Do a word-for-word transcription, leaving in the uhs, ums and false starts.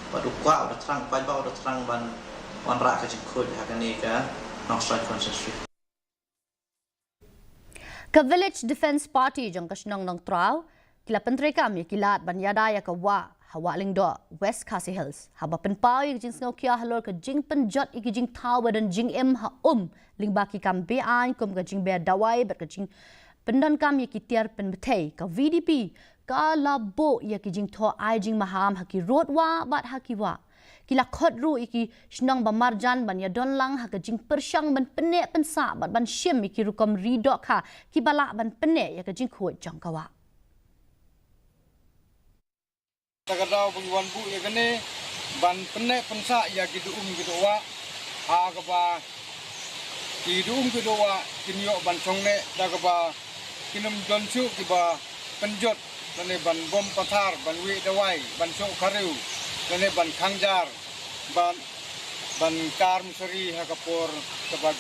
Bad u kwah u da thrang, paidbah u da thrang ban wanrah ka jingkhuid ha kane ka Nongstoiñ constituency. Ka Village Defence Party jong ka shnong Nongtraw ki la pyntreikam ïa ki lad ban ïada ïa ka wah ha Wah Lyngdoh, West Khasi Hills, haba pynpaw ïa ka jingsngewkhia halor ka jingpynjot ïa ki jingthaw ba don jingim ha um lyngba ki kam be-aiñ kum ka jingber dawai bad ka jingpyndonkam ïa ki tiar pynbthei. Ka V D P ka la buh ïa ki jingthoh ai jingmaham ha ki rud wah bad ha ki wah. Ki la khot ruh ïa ki shnong ba marjan ban ïadon lang ha ka jingpyrshang ban pynneh pynsah bad ban shim ïa ki rukom ri dohkha kiba lah ban pynneh ïa ka jingkhuid jong ka wah. Ta ka daw ba ngi wan buh ïa kane ban pynneh pynsah ïa ki duh um ki duh wah, ha kaba ki duh um ki duh wah kin ïoh ban shong neh da kaba kin ym don shuh kiba pynjot lane ban bom pathar, ban wieh dawai, ban shoh kharew lane ban khang jar, ban, ban kar msari ha ka por kaba